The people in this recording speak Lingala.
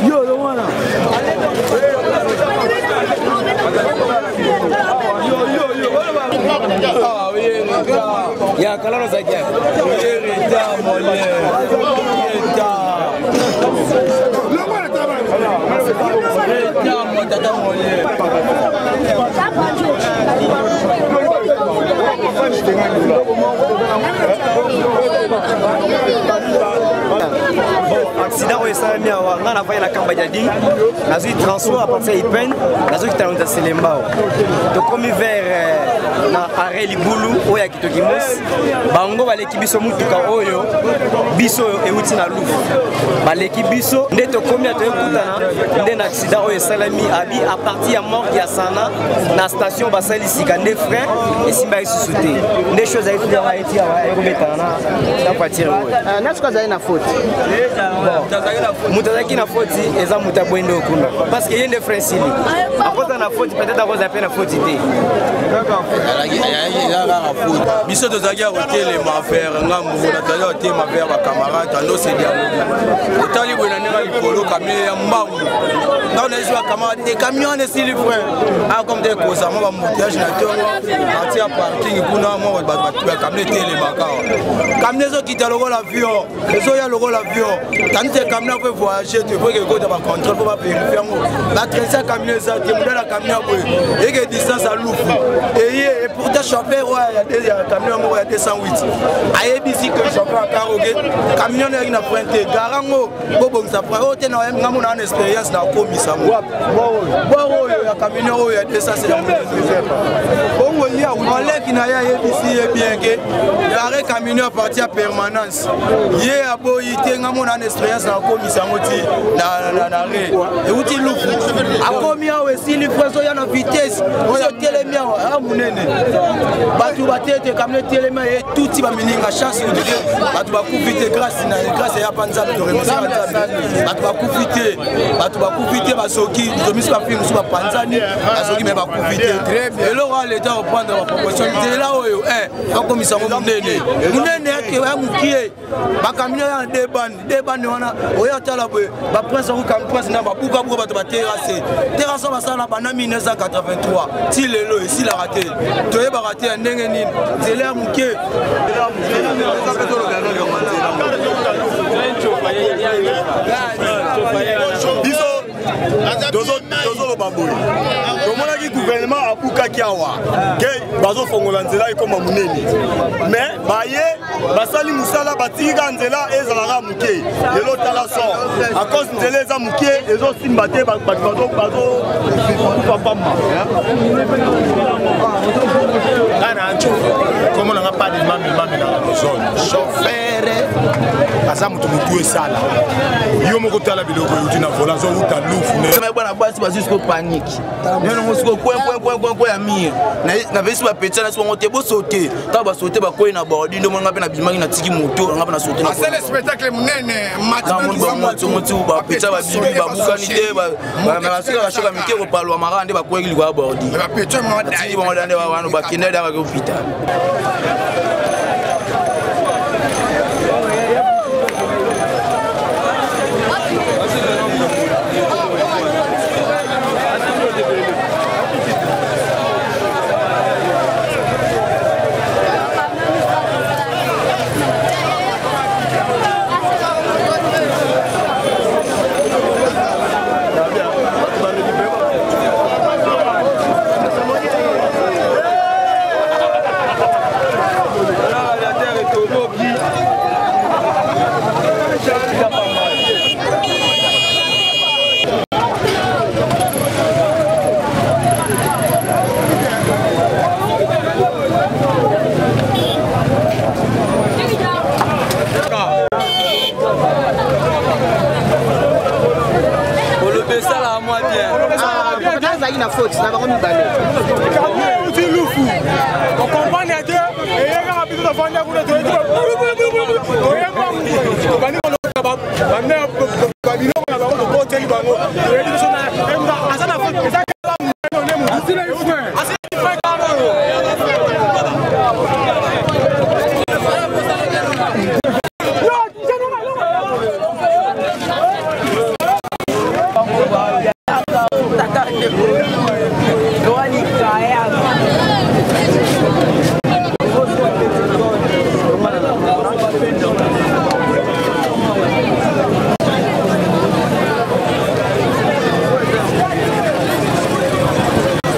Yo, yo wana. Ya kalolo zaki. Yereta mole. Yereta. Yereta mo tata mole. Bon, accident oyo esalami awa, ngai navandi na Kamba Jadi, nazwi transport à partir ya Ipen, nazokita na Selembao, tokomi vers na arrêt Libulu oyo ya Kitokimos, bango baleki biso mutuka oyo biso oyo euti na Lufu, baleki biso nde tokomi ya toyekutana nde na accident oyo esalami abi à partir ya morgue ya Sana na station basali sika nde frein esimbaki susu te, nde chose ayeki awa eti awa ekobetana na voiture oyo. Nasuka azali na faute. Moto azalaki na faute eza moto abwende okuna, parce que ye nde frein sili akoza na faute, peut-être akoza mpe na faute te. Eza kaka faute. Biso tozalaki ya kotelema vers ngambo kuna, tozalaki kotelema vers bacamarade, tandose dialogue. Otali boye na ndenge likolo, camion ya mbangu, ntango nayesi bacamarade te, camion wana esili frein akomi te, ekoza mwa bamoutillage na ntongo parti ya parking kuna, mwa bato ya camion etelemaka awa, camion ezokita lokola avion, ezoya lokola avion, tandis que camion apo voyage te, faut ekota bacontrôle mpo baverifie yango. Batrese ya camion eza te, modele ya camion ya boye eke distance ya Lufu eye, et pourtant chauffeur oyo ya camion moko ya 208 ayebisi ke chauffeur ya karoge camion eyaki na frein te, garango bobongisa frein oyo te. Na ngambo na wana expérience na okomisa ngo bor oyo ya camion oyo ya 200 bongo ye oleki na ye ayebisi ye bien ke gare camion ya parti ya permanence, ye aboyi te. Nga mona na expérience na okomisa yango ti na re euti Lufu, akomi awa esili frein, oya na vitesse oyo telemi awa a monene, bato batete, camion etelemi, etuti bamininga. Chance kutu te, bato bakufi te, grâce na grâce ya pa Nzambe, toremercie Nzambe, bato bakufi te, bato bakufi te, basoki tomisi bafilme mosusu bapanzani, basoki me bakufi te. Eloko ya leta koprendre baproportion, nzela oyo bakomisa yango monene monene, ya mokie, bacamion ya deux bande, deux bande wana oyo atala boye, baprince yango prince na babukabuka bato baterrasse, terrasse oyo basala banda 1983 ti lelo esilaka te, toyebaka te ya ndenge nini, nzela ya moke. Biso tozoloba boye, tomonaki gouvernement abukaki awa ke bazofongola nzela ekoma monene, mais baye basali mosala batiki kaka nzela ezalaka moke. Lelo tala sort, à cause nzela eza moke, ezosimba te, bato bazokufa pamba. Nga na ncufu komona nga padi mami mami na zone, chauffeur aza moto motu esala yo moko, tala biloko euti na vola, azowuta Lufu. Bana basi bazwi siko panique nyango, siko coin coin coin coin coin ya mire, napesi bapetia na bango te, bosote ntango basote bakwei na bordi, nde omonanga mpe nabimaki, natiki moto nanga mpe nasote. Asala spectacle monene. Namoni bapetia babimi, babukani te, basuka bashoka mike kopalwa maka nde bakweki likolo ya bordi, batiki bango nde wana bakende daka hôpital. Esalaka mwa bien. Nazalaki na faute na bango mibale. Euti Lufu, okomprendre te, eye kaka biso tofandi kuna.